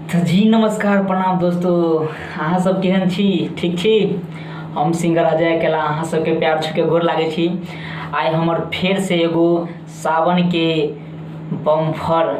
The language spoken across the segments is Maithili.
तऽ जी नमस्कार प्रणाम दोस्तो, अहाँ सब केहन छी? ठीक छी? हम सिंगर अजय अकेला अहाँ सबके प्यार छूके गोर लागै छी। आइ हमर फेरसँ एगो सावनके बम्फर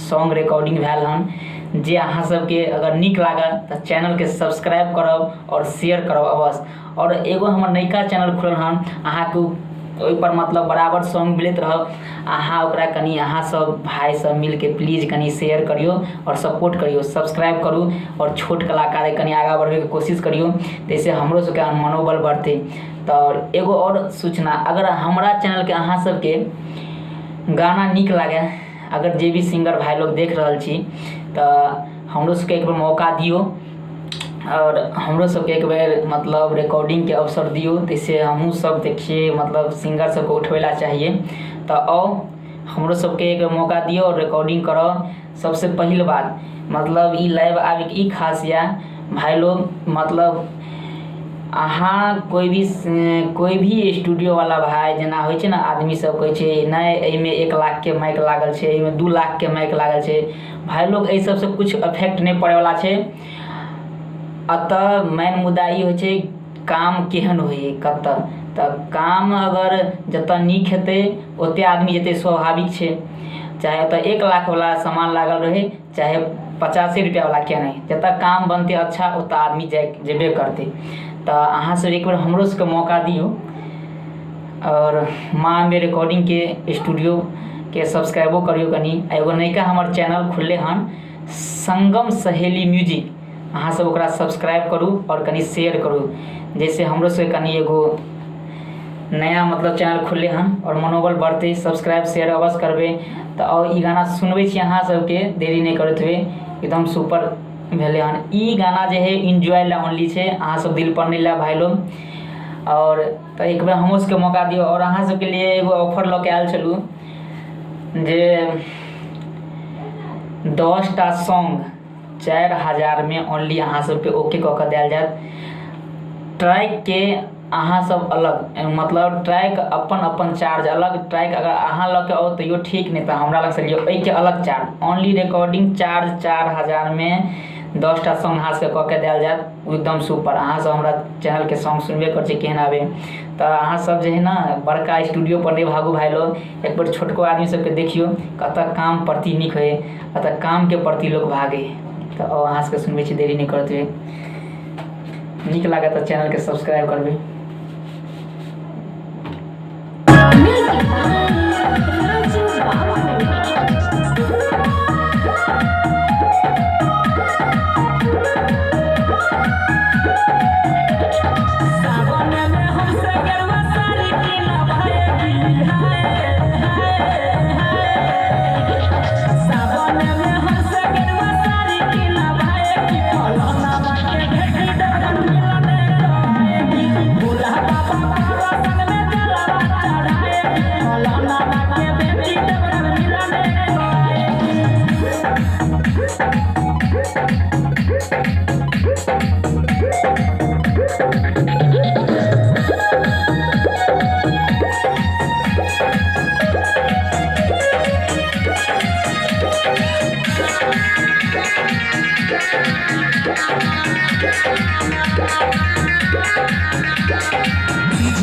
सॉन्ग रिकॉर्डिंग भेल हन, जे अहाँ सबके अगर नीक लागल तऽ चैनलके सब्सक्राइब करब आओर शेयर करब अवश्य। आओर एगो हमर नयका चैनल खुलल हन, अहाँके ओहिपर मतलब बराबर सॉन्ग मिलैत रहत। अहाँ ओकरा कनि अहाँ सब भाय सब मिलके प्लीज कनि शेयर करियौ आओर सपोर्ट करियौ, सब्सक्राइब करू आओर छोट कलाकारके कनि आगाँ बढ़बैके कोशिश करियौ, ताहिसँ हमरो सबके मनोबल बढ़तै। तऽ एगो आओर सूचना, अगर हमरा चैनलके अहाँ सबके गाना नीक लागै, अगर जे भी सिंगर भाय लोग देख रहल छी, तऽ हमरो सबके एक बेर मौका दियौ आओर हमरो सबके एक बेर मतलब रिकॉर्डिंगके अवसर दियौ, ताहिसँ हमहूँ सब देखियै मतलब सिंगर सबके उठबै लए चाहिए। तऽ आउ हमरो सबके एक बेर मौका दियौ आओर रिकॉर्डिंग कराउ। सबसँ पहिल बात मतलब ई लाइव आबैके ई खास यऽ भाय लोग, मतलब अहाँ कोइ भी स्टूडियोवला भाय जेना होइ छै ने, आदमी सब कहै छै नहि एहिमे 1 लाखके माइक लागल छै, एहिमे 2 लाखके माइक लागल छै। भाय लोग, एहि सबसँ किछु इफेक्ट नहि पड़ैवला छै। एतऽ मेन मुद्दा ई होइ छै काम केहन होइ कतऽ। तऽ काम अगर जतऽ नीक हेतै ओते आदमी जेतै, स्वाभाविक छै। चाहे ओतऽ 1 लाखवला सामान लागल रहै, चाहे 50 रुपैआवला किआ नहि, जतऽ काम बनतै अच्छा ओतऽ आदमी जाइ जेबे करतै। तऽ अहाँ सब एक बेर हमरो सबके मौका दियौ आओर माँ अम्बे रिकॉर्डिंगके स्टूडियोके सब्सक्राइबो करियौ कनि। आ एगो नयका हमर चैनल खुललै हन, संगम सहेली म्यूजिक, अहाँ सब ओकरा सब्सक्राइब करू आओर कनि शेयर करू, जाहिसँ हमरो सबके कनि एगो नया मतलब चैनल खुललै हन आओर मनोबल बढ़तै। सब्सक्राइब शेयर अवश्य करबै। तऽ आओर ई गाना सुनबै छी अहाँ सबके, देरी नहि करैत हुए, एकदम सुपर भेलै हन ई गाना जे है, इन्जॉय लए ओनली छै। अहाँ सब दिल पर नहि लेब भाय लोग। आओर तऽ एक बेर हमरो सबके मौका दियौ। आओर अहाँ सबके लिए एगो ऑफर लऽ के आयल छलहुँ जे 10टा सॉन्ग 4000मे ओनली अहाँ सबके ओके कऽ कऽ देल जायत। ट्रैकके अहाँ सब अलग, मतलब ट्रैक अपन अपन चार्ज अलग। ट्रैक अगर अहाँ लऽ के आउ तैयो ठीक, नहि तऽ हमरा लगसँ लियौ, एहिके अलग चार्ज। ओनली रिकॉर्डिंग चार्ज 4000मे 10टा सॉन्ग अहाँ सबके कऽ के देल जायत, एकदम सुपर। अहाँ सब हमरा चैनलके सॉन्ग सुनबे करै छी केहन आबै। तऽ अहाँ सब जे है ने बड़का स्टूडियो पर नहि भागू भाय लोग, एक बेर छोटको आदमी सबके देखियौ कतऽ काम प्रति नीक होइ, कतऽ कामके प्रति लोक भागै। तऽ अहाँ सबके सुनबै छी, देरी नहि करैत हुए। नीक लागत तऽ चैनलके सब्सक्राइब करबै। Music by Raju Babu. सावन में हमसे गेरुआ साड़ी किनवाएगी, हाय हाय हाय। सावन में हमसे गेरुआ साड़ी किनवाएगी, फलाना के बेटी देवघर मिलने आएगी, भोला बाबा पारसन में जलवा चढ़ाएगी, फलाना के बेटी देवघर मिलने आएगी।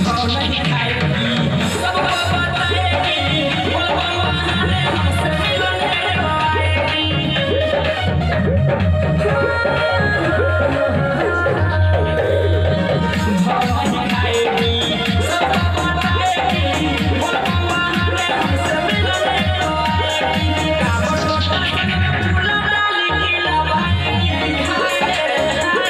भाव नहीं खाएगी, सबको बताएगी, बोलबम बहाने हमसे मिलने आएगी। भाव नहीं खाएगी, सबको बताएगी, बोलबम बहाने हमसे मिलने आएगी, कांवर लोटा संग में फूला डाली खिलवाएगी, हाय हाय हाय।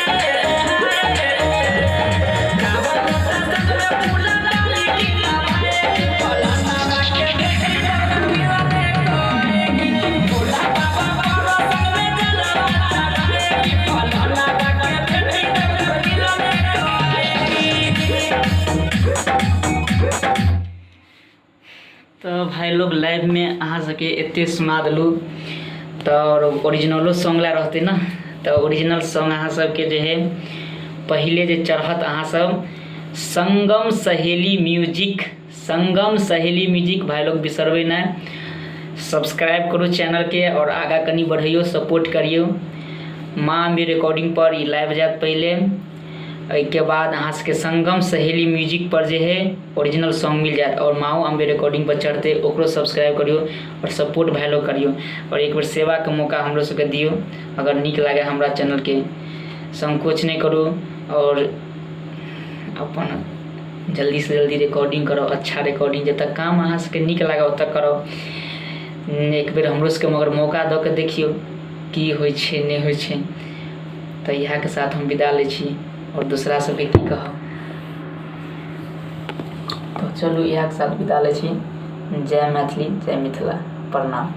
कांवर लोटा संग में फूला डाली खिलवाएगी, फलाना के बेटी देवघर मिलने आएगी, भोला बाबा पारसन में जलवा चढ़ाएगी, फलाना के बेटी देवघर मिलने आएगी। तऽ भाय लोग, लाइवमे अहाँ सबके एते सुना देलहुँ, तऽ आओर ओरिजिनलो सॉन्ग लए रहतै ने। तऽ ओरिजिनल सॉन्ग अहाँ सबके जे है पहिले जे चढ़त, अहाँ सब संगम सहेली म्यूजिक, संगम सहेली म्यूजिक, भाय लोग बिसरबै नहि। सब्सक्राइब करू चैनलके आओर आगाँ कनि बढ़ैयौ, सपोर्ट करियौ। माँ अम्बे रिकॉर्डिंग पर ई लाइव जायत पहिले। एहिके बाद अहाँ सबके संगम सहेली म्यूजिक पर जे है ओरिजिनल सॉन्ग मिल जायत और माओ अम्बे रिकॉर्डिंग पर चढ़ते, ओकरो सब्सक्राइब करियो और सपोर्ट भाई लोग करियो और एक बेर सेवाके मौका हमरो सबके दियो। अगर नीक लागे हमरा चैनलके संकोच नहि करू और अपन जल्दी से जल्दी रिकॉर्डिंग करो, अच्छा रिकॉर्डिंग जतऽ काम अहाँ सबके नीक लागे ओतऽ करो। एक बेर हमरो सबके मगर मौका दऽ के देखियौ की होइ छै नहि होइ छै। तऽ इएहके साथ हम विदा लै छी आओर दोसरा सबके की कहब। तऽ चलू इएहके साथ विदा लै छी। जय मैथिली, जय मिथिला, प्रणाम।